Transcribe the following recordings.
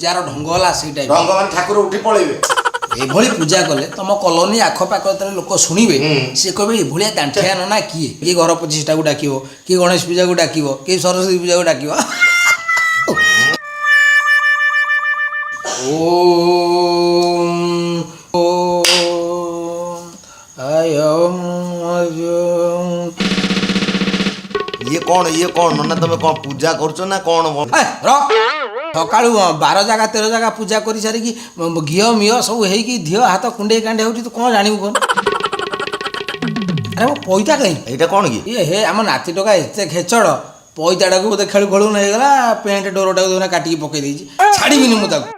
ପୂଜାର ଢଙ୍ଗ ହେଲା ସେଇ ଟାଇପ। ଢଙ୍ଗ ମାନେ ଠାକୁର ଉଠି ପଳେଇବେ। ଏଭଳି ପୂଜା କଲେ ତମ କଲୋନୀ ଆଖପାଖ ଯେତେବେଳେ ଲୋକ ଶୁଣିବେ, ସିଏ କହିବେ ଏଭଳିଆ ଦାଣ୍ଠିଆ ନନା କିଏ? କିଏ ଘର 25ଟାକୁ ଡାକିବ, କିଏ ଗଣେଶ ପୂଜାକୁ ଡାକିବ, କିଏ ସରସ୍ୱତୀ ପୂଜାକୁ ଡାକିବ। ଓମ୍ ଓମ୍ ଆୟମ୍ ଆୟମ୍। ଇଏ କଣ, ଇଏ କଣ ନନା? ତମେ କଣ ପୂଜା କରୁଛ ନା କଣ? ଏ, ର। ସକାଳୁ 12 ଜାଗା 13 ଜାଗା ପୂଜା କରି ସାରିକି ଘିଅ ମିଅ ସବୁ ହେଇକି ଧିଅ ହାତ କୁଣ୍ଡେଇ କାଣ୍ଡେଇ ହଉଛି, ତୁ କଣ ଜାଣିବୁ କଣ? ଆରେ ମୋ ପଇତା କାହିଁ? ଏଇଟା କଣ କି? ଇଏ ହେ, ଆମ ନାତି ଟୋକା ଏତେ ଖେଚଡ଼, ପଇତାଟାକୁ ବୋଧେ ଖେଳୁ ଖେଳୁ ହେଇଗଲା, ପ୍ୟାଣ୍ଟ ଡୋରଟାକୁ ଦେଖୁନା କାଟିକି ପକେଇ ଦେଇଛି। ଛାଡ଼ିବିନି ମୁଁ ତାକୁ।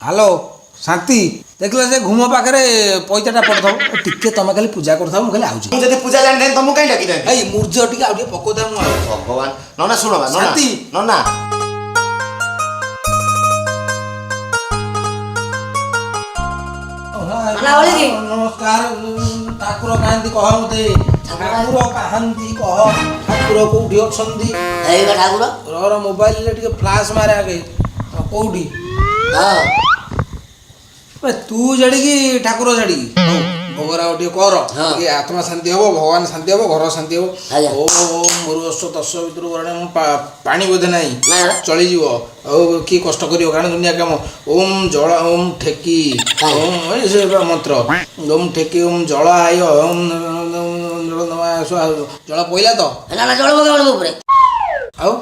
ହ୍ୟାଲୋ ଶାନ୍ତି, ଦେଖିଲ ସେ ଘୁମ ପାଖରେ ପଇତାଟା ପଡ଼ିଥିବ। ଟିକେ ତମେ ଖାଲି ପୂଜା କରୁଥାଅ, ମୁଁ ଖାଲି ଆଉଛି। ମୁଁ ଯଦି ପୂଜା ଜାଣିଥାନ୍ତି ତମକୁ କାହିଁ ଡାକିଥାନ୍ତି? ଏଇ ମୂର୍ଜ ଟିକେ ଆଉ ଟିକେ ପକଉଥା, ମୁଁ ଆଉଛି। ଭଗବାନ! ନନା ଶୁଣ ବା ନନା। ଶାନ୍ତି। ନନା। ନନା ଓଳିକି। ନମସ୍କାର। ଠାକୁର କାହାନ୍ତି କହ ମତେ। ଠାକୁର କାହାନ୍ତି କହ, ଠାକୁର କୋଉଠି ଅଛନ୍ତି? ଏଇ ବା ଠାକୁର। ରହ, ମୋବାଇଲରେ ଟିକେ ଫ୍ଲାସ୍ ମାରେ ଆଗେ। ହଁ, କୋଉଠି? ହଁ। ଏ, ତୁ ଯେଡ଼ିକି ଠାକୁର ସେଡ଼ିକି। ହଉ, ଭୋଗରାଗ ଟିକେ କର। ହଁ। ଟିକେ ଆତ୍ମା ଶାନ୍ତି ହବ, ଭଗବାନ ଶାନ୍ତି ହବ, ଘର ଶାନ୍ତି ହବ। ଆଜ୍ଞା। ଓ ମୋର ଦଶ ଭିତରୁ ବରଣ। ମୁଁ ପାଣି ବୋଧେ ନାହିଁ। ନା। ଚଳିଯିବ, ଆଉ କିଏ କଷ୍ଟ କରିବ, କାରଣ ଦୁନିଆ କାମ। ଓମ୍ ଜଳ, ଓମ୍ ଠେକି। ହଁ। ଓମ୍, ଏ ସେ ବା ମନ୍ତ୍ର। ଓମ୍ ଠେକି, ଓମ୍ ଜଳ ଆୟ, ଓମ୍ ଜଳ ନମଃ ସ୍ୱାହା। ଜଳ ପଇଲା ତ? ନା ନା, ଜଳ ପକେଇବନି ମୋ ଉପରେ। ଆଉ?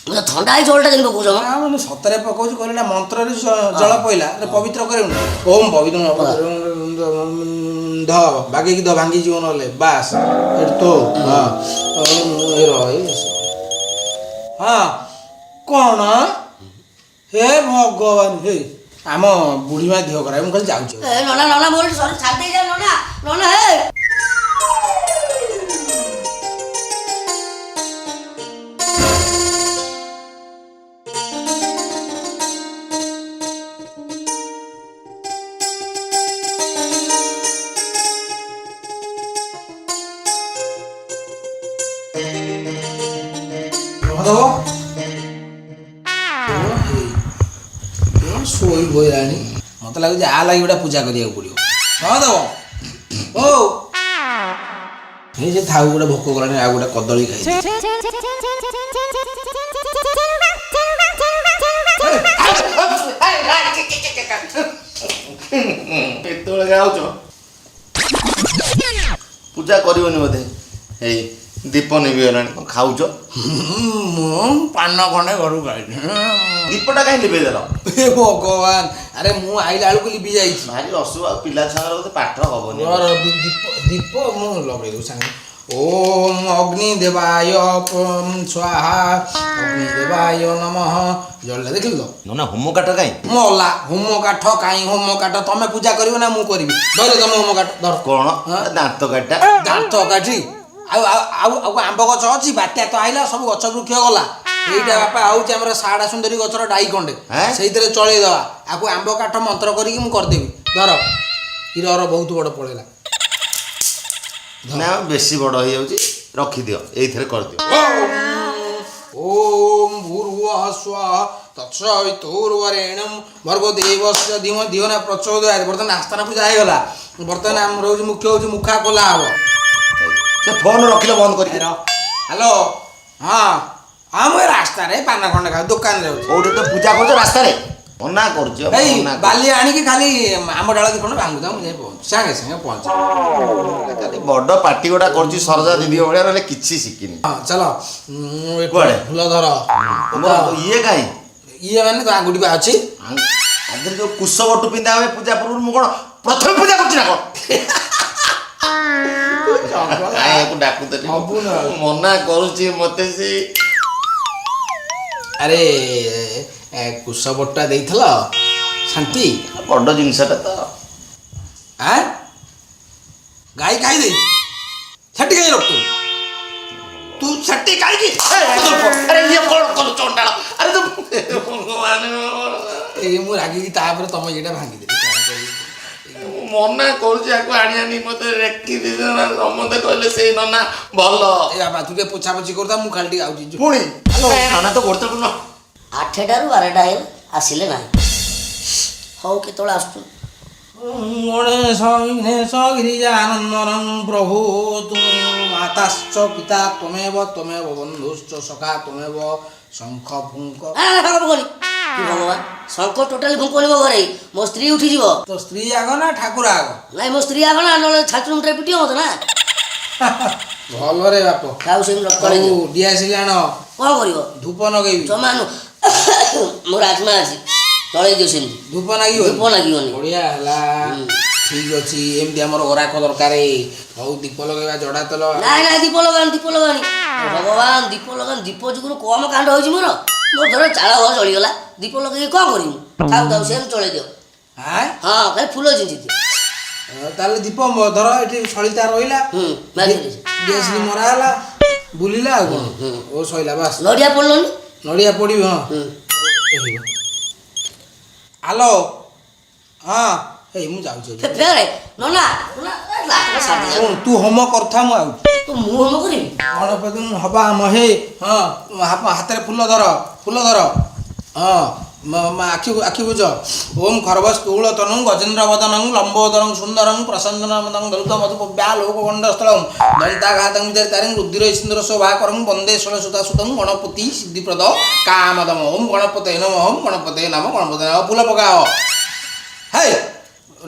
ମୁଁ ତ ଥଣ୍ଡା ହେଇ, ଜଳଟା କେମିତି ପକଉଛ ମ? ନା, ମାନେ ସତରେ ପକଉଛି। କହିଲେ ନା ମନ୍ତ୍ରରେ ଜଳ ପଇଲା, ଏଟା ପବିତ୍ର କରିବୁନି? ଓମ୍ ପବିତ୍ର ଧ, ବାଗେଇକି ଧ, ଭାଙ୍ଗିଯିବ ନହେଲେ। ବାସ୍, ଏଠି ତୋ। ହଁ, ଏ ରହ, ଏ ହଁ, କଣ? ହେ ଭଗବାନ, ହେ ଆମ ବୁଢ଼ୀ ମା ଦେହ ଖରାପ, ମୁଁ ଖାଲି ଯାଉଛି। ଏ ନନା, ନନା, ମୋର ସରି, ଛାଡ଼ି ଦେଇ ଯା ନନା, ନନା ହେ। ଦବ, ଶୋଇ ପଇଲାଣି। ମତେ ଲାଗୁଛି ଆ ଲାଗି ଗୋଟେ ପୂଜା କରିବାକୁ ପଡିବ। ହଁ, ଦବ। ଓ ଏଇ ସେ ଥାଉ, ଗୋଟେ ଭୋକ କଲାଣି, ଆଉ ଗୋଟେ କଦଳୀ ଖାଇ। କେତେବେଳେ ଯାଉଛ? ପୂଜା କରିବନି ବୋଧେ? ଏଇ ଦୀପ ନିଭିଗଲାଣି, କଣ ଖାଉଛ? ମୁଁ ପାନ ଖଣ୍ଡେ ଘରକୁ ଖାଇଛି। ଦୀପଟା କାହିଁ ଲିଭେଇଦେଲ? ହେ ଭଗବାନ, ଆରେ ମୁଁ ଆଇଲା ବେଳକୁ ଲିଭି ଯାଇଛି। ଭାରି ଅସୁବିଧା, ଆଉ ପିଲା ଛୁଆଙ୍କର ବୋଧେ ପାଠ ହବନି। ମୋର ଦୀପ, ଦୀପ ମୁଁ ଲଗେଇ ଦଉଛି ସାଙ୍ଗେ। ଓମ୍ ଅଗ୍ନି ଦେବାୟ ସ୍ୱାହା, ଅଗ୍ନି ଦେବାୟ ନମଃ। ଜଳିଲା, ଦେଖିଲୁ ତ? ନନା, ହୋମ କାଠ କାହିଁ? ମଲା, ହୋମ କାଠ କାହିଁ? ହୋମ କାଠ ତମେ ପୂଜା କରିବ ନା ମୁଁ କରିବି? ଧର, ତମେ ହୋମ କାଠ ଧର। କଣ? ହଁ? ଦାନ୍ତ କାଠିଟା? ଦାନ୍ତ କାଠି। ଆଉ ଆଉ ଆଉ ଆଉ ଆମ୍ବ ଗଛ ଅଛି? ବାତ୍ୟା ତ ଆଇଲା, ସବୁ ଗଛ ବୃକ୍ଷ ଗଲା। ଏଇଟା ବାପା ହଉଛି ଆମର ସାଡା ସୁନ୍ଦରୀ ଗଛର ଡାଇ ଖଣ୍ଡେ। ହେଁ? ସେଇଥିରେ ଚଳେଇଦବା। ଆକୁ ଆମ୍ବ କାଠ ମନ୍ତ୍ର କରିକି ମୁଁ କରିଦେବି। ଧର, ହିରର ବହୁତ ବଡ ପଳେଇଲା। ନା, ବେଶୀ ବଡ ହେଇଯାଉଛି, ରଖିଦିଅ, ଏଇଥିରେ କରିଦିଅ। ଓମ୍ ଭୂର୍ଭୁବଃ ସ୍ୱଃ ତତ୍ସବିତୁର୍ବରେଣ୍ୟಂ ଭର୍ଗୋ ଦେବସ୍ୟ ଧୀମହି ଧିୟୋ ନ ପ୍ରଚୋଦୟାତ୍। ବର୍ତ୍ତମାନ ଆସ୍ଥାନ ପୂଜା ହେଇଗଲା। ବର୍ତ୍ତମାନ ଆମର ହଉଛି ମୁଖ୍ୟ ହଉଛି ମୁଖା ଖୋଲା ହବ। ସେ ଫୋନ ରଖିଲ ବନ୍ଦ କରିକି। ହ୍ୟାଲୋ, ହଁ ହଁ, ମୁଁ ଏ ରାସ୍ତାରେ ପାନ ଖଣ୍ଡେ ଖାଉ ଦୋକାନରେ ଅଛି। କୋଉଠି ତ ପୂଜା କରୁଛ ରାସ୍ତାରେ? ମନା କରୁଛି, ଏଇ ମନା କରୁଛି। ବାଲି ଆଣିକି ଖାଲି ଆମ୍ବ ଡାଳ ଦି ଖଣ୍ଡ ଭାଙ୍ଗୁଥାଉ, ମୁଁ ଯାଇ ପହଞ୍ଚୁ, ସାଙ୍ଗେ ସାଙ୍ଗେ ପହଞ୍ଚ। ଖାଲି ବଡ ପାଟି ଗୋଟା କରୁଛି ସରଜା ଦିଦି ଭଳିଆ, ନହେଲେ କିଛି ଶିଖିନି। ହଁ, ଚାଲ। ଏ କୁଆଡେ? ଫୁଲ ଧର। ମୋର ଇଏ କାହିଁ? ଇଏ ମାନେ ତ ଆଙ୍ଗୁଠି ବା ଅଛି। ଆଗରେ ଯୋଉ କୁଶ ବଟୁ ପିନ୍ଧା ହୁଏ ପୂଜା ପୂର୍ବରୁ, ମୁଁ କଣ ପ୍ରଥମେ ପୂଜା କରୁଛି ନା କଣ? କାହିଁ ଡାକୁଥିଲି? ହବୁ ନା। ମନା କରୁଛି ମତେ ସେ। ଆରେ ଏ, କୁଶ ବଟା ଦେଇଥିଲ ଶାନ୍ତି। ବଡ ଜିନିଷଟା ତ। ଆଁ, ଗାଈ ଖାଇ ଦେଇଛି। ସେଠି କାହିଁ ରଖୁ ତୁ? ସେଠି କାହିଁକି? ଆରେ ଇଏ କଣ କରୁଛ ଚଣ୍ଡାଳ? ଆରେ ତୁ ଭଗବାନ। ଏଇ ମୁଁ ରାଗିକି ତାପରେ ତମ ଇଏଟା ଭାଙ୍ଗିଦେଲି, କଣ କରିବି? ମୁଁ ମନା କରୁଛି ଆକୁ ଆଣିଆନି, ମତେ ରେକି ଦେଇଥିଲା। ସମସ୍ତେ କହିଲେ ସେଇ ନନା ଭଲ। ଏ ବାବା, ତୁ ଟିକେ ପୋଛା ପୋଛି କରୁଥା, ମୁଁ ଖାଲି ଟିକେ ଆଉଛି। ପୁଣି ହ୍ୟାଲୋ। ନନା ତ ଗୋଡ଼ ନ। 8ଟାରୁ 12ଟା ହେଇଗଲା, ଆସିଲେ ନାହିଁ। ହଉ, କେତେବେଳେ ଆସୁଛୁ? ଗଣେଶ ବିଘ୍ନେଶ ଗିରିଜାନନ୍ଦନଂ ପ୍ରଭୁ ତୁମେବ ମାତାଶ୍ଚ ପିତା ତ୍ୱମେବ ତ୍ୱମେବ ବନ୍ଧୁଶ୍ଚ ସଖା ତ୍ୱମେବ। ଶଙ୍ଖ ଫୁଙ୍କ। ଶଙ୍ଖ ଫୁଙ୍କନି କି ଭଗବାନ, ଶଙ୍ଖ ଟୋଟାଲି ଫୁଙ୍କନି ମୋ ଘରେ, ମୋ ସ୍ତ୍ରୀ ଉଠିଯିବ। ତୋ ସ୍ତ୍ରୀ ଆଗ ନା ଠାକୁର ଆଗ? ନାଇଁ, ମୋ ସ୍ତ୍ରୀ ଆଗ ନା, ନହେଲେ ଛାଞ୍ଚୁଣି ମୁଣ୍ଡରେ ପିଟିବ ମତେ ନା। ଭଲରେ ବାପ। ଖାଉ, ସେମିତି ରଖ। ହଉ, ଡିଆସିଲି ଆଣ। କଣ କରିବ? ଧୂପ ନଗେଇବି। ଜମା ନୁ, ମୋର ଆଜମା ଅଛି, ଚଳେଇ ଦିଅ ସେମିତି। ଧୂପ ନାଗିବ? ଧୂପ ଲାଗିବନି। ବଢିଆ ହେଲା। ଠିକ ଅଛି, ଏମିତି ଆମର ଗରାଖ ଦରକାର। ହଉ, ଦୀପ ଲଗେଇବା, ଜଡା ତେଲ। ନାଇଁ ନାଇଁ, ଦୀପ ଲଗାନି, ଦୀପ ଲଗାନି। ଭଗବାନ, ଦୀପ ଲଗାନି। ଦୀପ ଯୋଗୁରୁ କମ କାଣ୍ଡ ହେଇଛି ମୋର। ମୋର ଧର ଚାଳ ଘର ଚଳିଗଲା, ଦୀପ ଲଗେଇକି କଣ କରିବି? ଥାଉ ଥାଉ, ସେମିତି ଚଳେଇ ଦିଅ। ଆଁ? ହଁ, ଖାଲି ଫୁଲ ଛିଞ୍ଚି ଦିଅ। ତାହେଲେ ଦୀପ ଧର ଏଠି ସଳିତା ରହିଲା। ମାରି ଦେଇଛି। ଡିଆସିଲି ମରା ହେଲା, ବୁଲିଲା, ଆଉ କଣ? ଓ, ସଇଲା, ବାସ୍। ନଡ଼ିଆ ପଡ଼ିଲନି। ନଡ଼ିଆ ପଡ଼ିବ, ହଁ। ହାଲୋ, ହଁ, ଏଇ ମୁଁ ଯାଉଛି। ଫେରେ ନନା, ନନା, ଲାଷ୍ଟ ସାରି ଶୁଣ, ତୁ ହୋମ କରୁଥା, ମୁଁ ଆଉଛି। ତ ମୁଁ ହୋମ କରିବି? ଗଣପତି ହବା ମହେ। ହଁ, ହାତରେ ଫୁଲ ଧର, ଫୁଲ ଧର। ହଁ, ଆଖି ଆଖି ବୁଜ। ଓମ୍ ଖର୍ବ ସ୍ଥୂଳ ତନୁ ଗଜେନ୍ଦ୍ର ବଦନଂ ଲମ୍ବୋଦରଂ ସୁନ୍ଦରଂ ପ୍ରସନ୍ନମଦଂ ଦଳୁତ ମଧୁ ବ୍ୟାଲୋକ ଗଣ୍ଡସ୍ଥଳଂ ଦନ୍ତାଘାତଂ ତାରିଂ ରୁଧିର ସିନ୍ଦୁର ଶୋଭାକରଂ ବନ୍ଦେ ଷୋଳସୁତା ସୁତଂ ଗଣପତି ସିଦ୍ଧିପ୍ରଦ କାମଦମ। ଓମ୍ ଗଣପତେ ନମଃ, ଓମ୍ ଗଣପତେ ନମଃ, ଗଣପତେ ନମଃ। ଫୁଲ ପକାଅ। ହେଇ,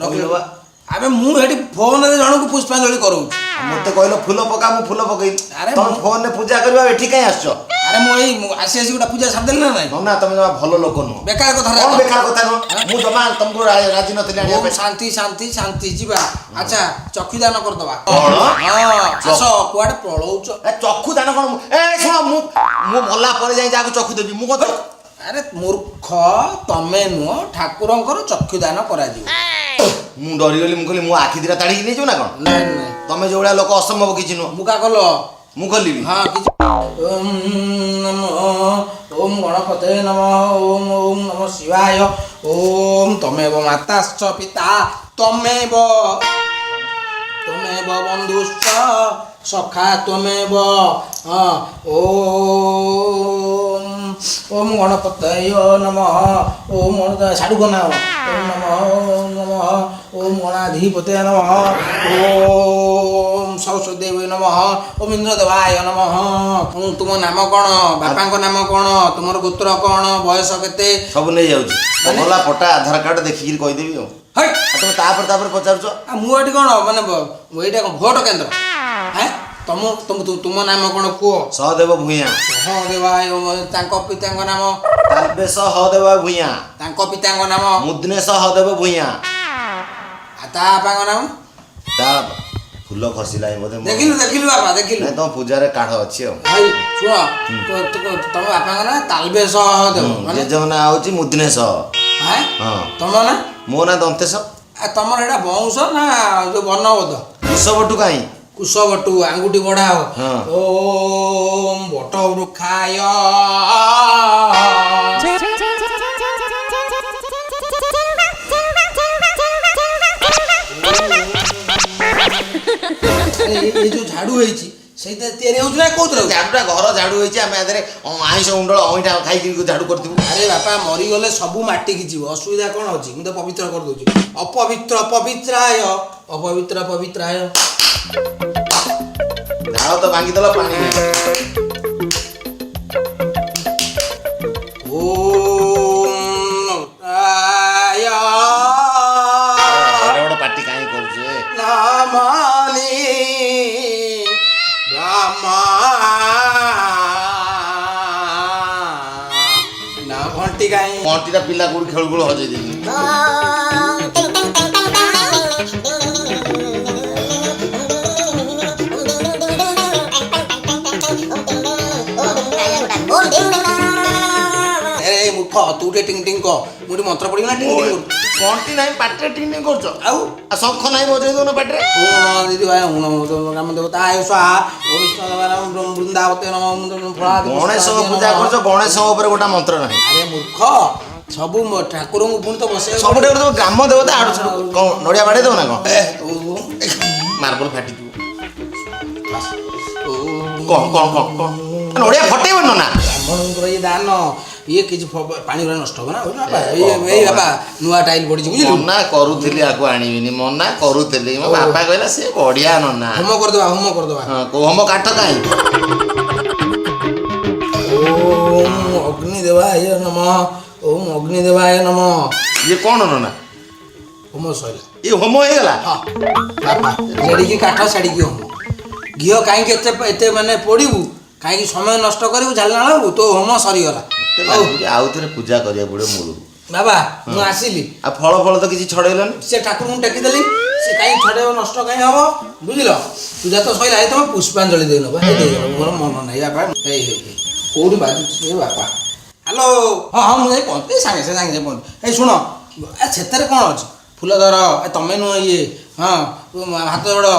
ରଖିଲ। କହିଲ ବା। ଆବେ, ମୁଁ ଏଠି ଫୋନରେ ଜଣକୁ ପୁଷ୍ପାଞ୍ଜଳି କରଉଛି। ମତେ କହିଲ ଫୁଲ ପକା, ମୁଁ ଫୁଲ ପକେଇଲି। ଆରେ ତମେ ଫୋନରେ ପୂଜା କରିବା ଏଠି କାଇଁ ଆସୁଛ? ଆରେ, ମୁଁ ଏଇ ମୁଁ ଆସି ଆସି ଗୋଟେ ପୂଜା ସାରିଦେଲି ନା ନାଇଁ? ନନା, ତମେ ଜମା ଭଲ ଲୋକ ନୁହଁ। ବେକାର କଥା। କଣ ବେକାର କଥା ନୁହଁ? ମୁଁ ଜମା ତମକୁ ରାଜି ନଥିଲି ଆଣିବା ଓମ୍ ପାଇଁ। ଶାନ୍ତି ଶାନ୍ତି ଶାନ୍ତି। ଯିବା, ଆଚ୍ଛା, ଚକ୍ଷୁଦାନ କରିଦବା। କଣ? ହଁ, ଆସ, କୁଆଡେ ପଳଉଛ? ଏ ଚକ୍ଷୁ ଦାନ କଣ? ଏ ଶୁଣ, ମୁଁ ମୁଁ ମଲା ପରେ ଯାଇ ଯାହାକୁ ଚକ୍ଷୁ ଦେବି, ମୁଁ କଣ ଆରେ ମୂର୍ଖ, ତମେ ନୁହଁ, ଠାକୁରଙ୍କର ଚକ୍ଷୁଦାନ କରାଯିବ। ମୁଁ ଡରିଗଲି, ମୁଁ କହିଲି ମୁଁ ଆଖି ଦିଟା ତାଡ଼ିକି ନେଇଯିବ ନା କଣ? ନାଇଁ ନାଇଁ। ତମେ ଯୋଉ ଭଳିଆ ଲୋକ, ଅସମ୍ଭବ କିଛି ନୁହଁ। ମୁକା କଲ। ମୁଁ ଖୋଲିବି? ହଁ, କିଛି। ଓମ୍ ନମଃ, ଓମ୍ ଗଣପତେ ନମଃ, ଓମ୍ ଓମ୍ ନମଃ ଶିବାୟ, ଓମ୍ ତମେବ ମାତାଶ୍ଚ ପିତା ତମେବ ତ୍ୱମେବ ବନ୍ଧୁଶ୍ଚ ସଖା ତ୍ୱମେବ। ହଁ, ଓମ୍ ଓମ୍ ଗଣପତୟ ନମଃ, ଓମ୍ ଗଣ ସାଡୁ ଗନା, ଓମ୍ ନମଃ, ଓମ୍ ନମଃ, ଓମ୍ ଗଣାଧିପତୟ ନମଃ, ଓମ୍ ସରସ୍ୱତୀ ଦେବୀ ନମଃ, ଓମ୍ ଇନ୍ଦ୍ରଦେବାୟ ନମଃ। ତୁମ ନାମ କ'ଣ? ବାପାଙ୍କ ନାମ କ'ଣ? ତୁମର ଗୋତ୍ର କ'ଣ? ବୟସ କେତେ? ସବୁ ନେଇଯାଉଛି, ବଙ୍ଗଲା ପଟା, ଆଧାର କାର୍ଡ ଦେଖିକିରି କହିଦେବି ଆଉ। ହଇ! ଆଉ ତମେ ତାପରେ ତାପରେ ପଚାରୁଛ। ଆଉ ମୁଁ ଏଠି କ'ଣ ମାନେ ଏଇଟା କ'ଣ ଭୋଟ କେନ୍ଦ୍ର? ଆଁ, ତମ ତୁମ ତୁମ ନାମ କ'ଣ କୁହ? ସହଦେବ ଭୂୟାଁ। ସହଦେବାୟ। ତାଙ୍କ ପିତାଙ୍କ ନାମ? ତାଲବେଶ ସହଦେବ ଭୂୟାଁ। ତାଙ୍କ ପିତାଙ୍କ ନାମ? ମୁଦନେଶ ସହଦେବ ଭୂୟାଁ। ଆଉ ତା ବାପାଙ୍କ ନାମ? ତା ଫୁଲ ଖସିଲାଣି ବୋଧେ ଦେଖିଲୁ, ଦେଖିଲୁ ବାପା, ଦେଖିଲୁ। ନାଇଁ, ତମ ପୂଜାରେ କାଢ ଅଛି ଆଉ। ଭାଇ, ଶୁଣ, ତମ ବାପାଙ୍କ ନାଁ ତାଲବେଶ ସହଦେବ ମାନେ? ଜେଜେଙ୍କ ନାଁ ହଉଛି ମୁଦନେଶ। ଆଁ? ହଁ। ତମ ନାଁ? ମୋ ନାଁ ଦନ୍ତେଶ। ଆଉ ତମର ଏଇଟା ବଉଁଶ ନା ଯୋଉ ବର୍ଣ୍ଣବୋଧ? କୁଶବଟୁ କାହିଁ? କୁଶବଟୁ। ଆଙ୍ଗୁଠି ବଢାଅ। ହଁ। ଓମ୍ ବଟ ବୃକ୍ଷାୟ। ଏଇ ଯୋଉ ଝାଡୁ ହେଇଛି, ସେଇଟା ତିଆରି ହଉଛି ନା କୋଉଥିରେ ହଉଛି? ଝାଡୁଟା ଘର ଝାଡୁ ହେଇଛି, ଆମେ ଏଥିରେ ଆଇଁଷ ଉଣ୍ଡଳ ଅଇଁଠା ଖାଇକି ଝାଡୁ କରିଥିବୁ। ଆରେ ବାପା, ମରିଗଲେ ସବୁ ମାଟିକି ଯିବ, ଅସୁବିଧା କ'ଣ ଅଛି? ମୁଁ ତ ପବିତ୍ର କରିଦଉଛି। ଅପବିତ୍ର ପବିତ୍ରାୟ, ଅପବିତ୍ର ପବିତ୍ରାୟ। ଝାଳ ତ ଭାଙ୍ଗିଦେଲ, ପାଣି ନାହିଁ। ଓମ୍ ଆୟ। ଏଡ଼େ ବଡ଼ ପାଟି କାହିଁ କରୁଛୁ ଏ? ନାମାନି ବ୍ରହ୍ମା ନା ଘଣ୍ଟି କାହିଁ? ଘଣ୍ଟିଟା ପିଲା କୋଉଠି ଖେଳୁ ଖେଳୁ ହଜେଇ ଦେଇଛି। ଏ ମୂର୍ଖ, ତୁ ଟିକେ ଟିଙ୍ଗ ଟିଙ୍ଗ କହ, ମୁଁ ଟିକେ ମନ୍ତ୍ର ପଢିବି ନା ଟିଙ୍ଗ ଟିଙ୍ଗ କରୁଛୁ? ଘଣ୍ଟି ନାହିଁ, ପାଟିରେ ଟିଂ ଟିଂ କରୁଛ। ଆଉ ଆଉ ଶଙ୍ଖ ନାହିଁ, ବଜେଇ ଦଉନ ପାଟିରେ। ଓମ୍ ଦିଦି ଭାଇ, ଓମ୍ ଗ୍ରାମ ଦେବତାୟ ସ୍ୱାହା, ଓମ୍ ବିଷ୍ଣୁ ଦେବାୟ ନମଃ, ବୃନ୍ଦାବତୀ ନମଃ, ଫଳାଦି। ଗଣେଶଙ୍କ ପୂଜା କରୁଛ, ଗଣେଶଙ୍କ ଉପରେ ଗୋଟେ ମନ୍ତ୍ର ନାହିଁ। ଆରେ ମୂର୍ଖ, ସବୁ ଠାକୁରଙ୍କୁ ପୁଣି ତ ବସେଇବାକୁ। ସବୁଠୁ ତମ ଗ୍ରାମ ଦେବତା ଆଡୁ ସାଡୁ କଣ ନଡ଼ିଆ ବାଡେଇ ଦବ ନା କଣ? ମାର୍ବଲ ଫାଟିଯିବ। କଣ କଣ କଣ କଣ ନଡ଼ିଆ ଫଟେଇବ ନନା? ବ୍ରାହ୍ମଣଙ୍କର ଇଏ ଦାନ। ଇଏ କିଛି ପାଣି ଗୁଡ଼ା ନଷ୍ଟ ହବ ନା, ବୁଝିଲୁ ବାପା? ଏଇ ବାପା, ନୂଆ ଟାଇଲ ପଡ଼ିଛି, ବୁଝିଲୁ? ମନା କରୁଥିଲି ଆକୁ ଆଣିବିନି, ମନା କରୁଥିଲି। ମୋ ବାପା କହିଲା ସେ ବଢିଆ ନନା। ହୋମ କରିଦେବା, ହୋମ କରିଦେବା। ହଁ, କୋଉ ହୋମ? କାଠ କାହିଁ? ଓମ୍ ଅଗ୍ନିଦେବାୟ ନମଃ, ଓମ୍ ଅଗ୍ନିଦେବାୟ ନମଃ। ଇଏ କଣ ନନା? ହୋମ ସରିଲା। ଇଏ ହୋମ ହେଇଗଲା? ହଁ ବାପା, ସେଡ଼ିକି କାଠ, ସେଡ଼ିକି ହୋମ। ଘିଅ କାହିଁକି ଏତେ ଏତେ ମାନେ ପୋଡ଼ିବୁ? କାହିଁକି ସମୟ ନଷ୍ଟ କରିବୁ, ଝାଳନାଳ ହବୁ? ତୋ ହୋମ ସରିଗଲା। ହଉ। ଆଉ ଥରେ ପୂଜା କରିବାକୁ ପଡ଼ିବ ମୂଳରୁ। ବାବା, ମୁଁ ଆସିଲି। ଆଉ ଫଳ ଫଳ ତ କିଛି ଛଡେଇଲନି। ସେ ଠାକୁରଙ୍କୁ ଟେକିଦେଲି, ସେ କାହିଁ ଛଡ଼େଇବ? ନଷ୍ଟ କାହିଁ ହବ? ବୁଝିଲ, ପୂଜା ତ ସରିଲା। ଏଇ ତମେ ପୁଷ୍ପାଞ୍ଜଳି ଦେଇନବ, ହେଇ ଦେଇଦେବ, ମୋର ମନ ନାହିଁ ବାପା। ହେଇ ହେଇ ହେଇ, କୋଉଠି ବାଜୁଛି ଏ ବାପା? ହ୍ୟାଲୋ, ହଁ ହଁ, ମୁଁ ଯାଇ ପହଞ୍ଚି, ସାଙ୍ଗେ ସାଙ୍ଗେ ସାଙ୍ଗେ ସାଙ୍ଗେ ପହଞ୍ଚି। ଏଇ ଶୁଣ, ଏ ସେଥିରେ କ'ଣ ଅଛି? ଫୁଲ ଧର, ଏ ତମେ ନୁହଁ ଇଏ, ହଁ, ହାତ ଯୋଡ଼।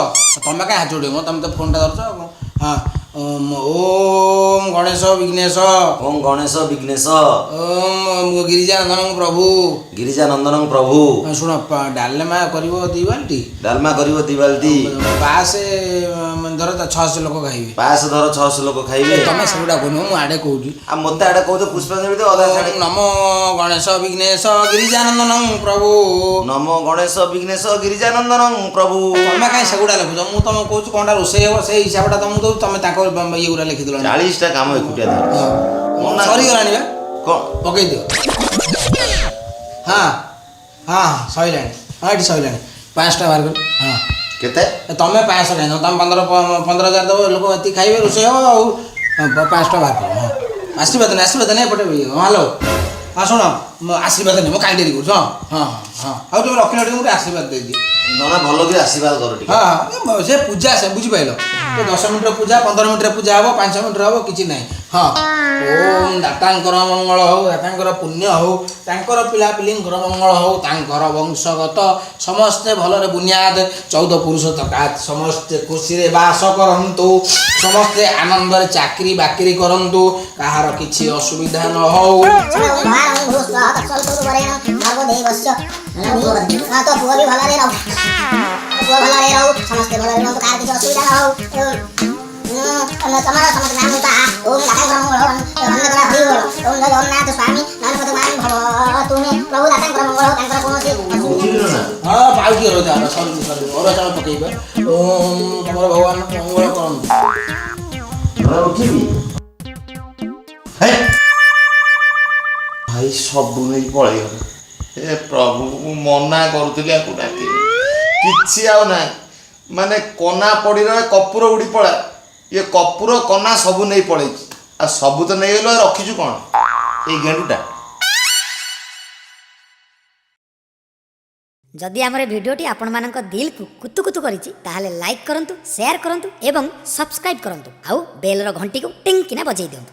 ତମେ କାହିଁ ହାତ ଯୋଡ଼ିବ? ତମେ ତ ଫୋନ୍ଟା ଧରୁଛ ଆଉ କ'ଣ? ହଁ, ଓମ୍ ଗଣେଶ ବିଘ୍ନେଶ। ଓಂ ଗଣେଶ ବିଘ୍ନେଶ। ଓମ୍ ଗିରିଜାନନ୍ଦନ ପ୍ରଭୁ। ଗିରିଜା ନନ୍ଦନ ପ୍ରଭୁ। ହଁ, ଶୁଣ, ଡାଲମା କରିବ 2 ବାଲ୍ଟି। ଡାଲମା କରିବ 2 ବାଲ୍ଟି। ପାସ୍ ଧର 600 ଲୋକ ଖାଇବେ। ପାସ୍ ଧର 600 ଲୋକ ଖାଇବେ। ତମେ ସେଗୁଡ଼ା କହୁନ, ମୁଁ ଆଡ଼େ କହୁଛି। ଆଉ ମୋତେ ଆଡ଼େ କହୁଛ ପୁଷ୍ପାଞ୍ଜଳି ଦେ, ଅଧା ସାଡ଼େ। ନମ ଗଣେଶ ବିଘ୍ନେଶ ଗିରିଜାନନ୍ଦନ ପ୍ରଭୁ। ନମ ଗଣେଶ ବିଘ୍ନେଶ ଗିରିଜାନନ୍ଦନ ପ୍ରଭୁ। ତମେ କାହିଁ ସେଗୁଡ଼ା ଲେଖୁଛ? ମୁଁ ତମକୁ କହୁଛି କ'ଣଟା ରୋଷେଇ ହବ, ସେଇ ହିସାବଟା ତମକୁ ଦଉଛି, ତମେ ତାଙ୍କ ଇଏ ଗୁଡ଼ା ଲେଖିଦେଲଣି। 40ଟା କାମ ଏକୁଟିଆ ଧରିଛି। ହଁ, ସରିଗଲାଣି ବା। କ'ଣ? ପକେଇ ଦିଅ। ହଁ ହଁ ହଁ, ସରିଲାଣି। ହଁ, ଏଠି ସରିଲାଣି। 500 ଟଙ୍କା ବାହାର କର। ହଁ। କେତେ? ଏ ତମେ 500 କାହିଁ ଦବ? ତମେ 15,000 ଦେବ, ଲୋକ ଏତିକି ଖାଇବେ, ରୋଷେଇ ହବ ଆଉ। ହଁ, 500 ଟଙ୍କା ବାହାର କର। ହଁ, ଆଶୀର୍ବାଦ ନେ, ଆଶୀର୍ବାଦ ନେ ଏପଟେ। ହଁ, ହ୍ୟାଲୋ, ହଁ, ଶୁଣ, ମୁଁ ଆଶୀର୍ବାଦ ନେ, ମୁଁ କାହିଁ ଡେରି କରୁଛି? ହଁ ହଁ ହଁ, ଆଉ ତୁମେ ରଖିଲ ଟିକେ, ମୁଁ ଟିକେ ଆଶୀର୍ବାଦ ଦେଇଦିଏ। ନନା, ଭଲ କରି ଆଶୀର୍ବାଦ କର ଟିକେ। ହଁ ହଁ, ସେ ପୂଜା ସେ ବୁଝିପାରିଲ ତ, 10 ମିନିଟ୍ର ପୂଜା 15 ମିନିଟ୍ରେ ପୂଜା ହବ, 5 ମିନିଟ୍ରେ ହବ, କିଛି ନାହିଁ। ହଁ, ଓମ୍ ଦାତାଙ୍କର ମଙ୍ଗଳ ହଉ, ଦାତାଙ୍କର ପୁଣ୍ୟ ହଉ, ତାଙ୍କର ପିଲାପିଲିଙ୍କର ମଙ୍ଗଳ ହଉ, ତାଙ୍କର ବଂଶଗତ ସମସ୍ତେ ଭଲରେ, ବୁନିଆଦ 14 ପୁରୁଷ ତକାତ ସମସ୍ତେ ଖୁସିରେ ବାସ କରନ୍ତୁ, ସମସ୍ତେ ଆନନ୍ଦରେ ଚାକିରି ବାକିରି କରନ୍ତୁ, କାହାର କିଛି ଅସୁବିଧା ନ ହଉ। ତୋ ପୁଅ ବି ଭଲରେ ରହୁ, ପୁଅ ଭଲରେ ରହୁ, ସମସ୍ତେ ଭଲରେ ରୁହନ୍ତୁ, କାହାର କିଛି ଅସୁବିଧା ନ ହଉ। ତମର ସମସ୍ତେ ନାମ ଓମ୍ ଦାତାଙ୍କର ମଙ୍ଗଳ ହରି ବଳ, ଓମ୍ ଜଗନ୍ନାଥ ସ୍ୱାମୀ ନୟନପଥଗାମୀ ଭବ ତୁମେ ପ୍ରଭୁ, ଦାତାଙ୍କର ମଙ୍ଗଳ ହଉ, ତାଙ୍କର କୌଣସି ବୁଝିଲୁ ନା? ହଁ, ପାଉଛି। ଅରୁଆ ଚାଉଳ ସରିନି, ସରିନି, ଅରୁଆ ଚାଉଳ ପକେଇବା। ଓମ୍ ତମର ଭଗବାନ ମଙ୍ଗଳ କରନ୍ତୁ। ନନା, ଉଠିବି ହେ ଭାଇ, ସବୁ ନେଇ ପଳେଇଗଲା। ହେ ପ୍ରଭୁ, ମୁଁ ମନା କରୁଥିଲି ଆକୁ ଡାକିବି। କିଛି ଆଉ ନାହିଁ, ମାନେ କନା ପଡ଼ି ରହେ, କର୍ପୂର ଉଡ଼ି ପଳାଏ, ଇଏ କର୍ପୂର କନା ସବୁ ନେଇ ପଳେଇଛି। ଆଉ ସବୁ ତ ନେଇଗଲୁ, ଆଉ ରଖିଛୁ କ'ଣ? ଏଇ ଗେଣ୍ଡୁଟା। ଯଦି ଆମର ଭିଡ଼ିଓଟି ଆପଣମାନଙ୍କ ଦିଲକୁ କୁତୁ କୁତୁ କରିଛି, ତାହେଲେ ଲାଇକ୍ କରନ୍ତୁ, ସେୟାର କରନ୍ତୁ ଏବଂ ସବସ୍କ୍ରାଇବ୍ କରନ୍ତୁ, ଆଉ ବେଲ୍ର ଘଣ୍ଟିକୁ ଟିଙ୍ଗ କିନା ବଜେଇ ଦିଅନ୍ତୁ।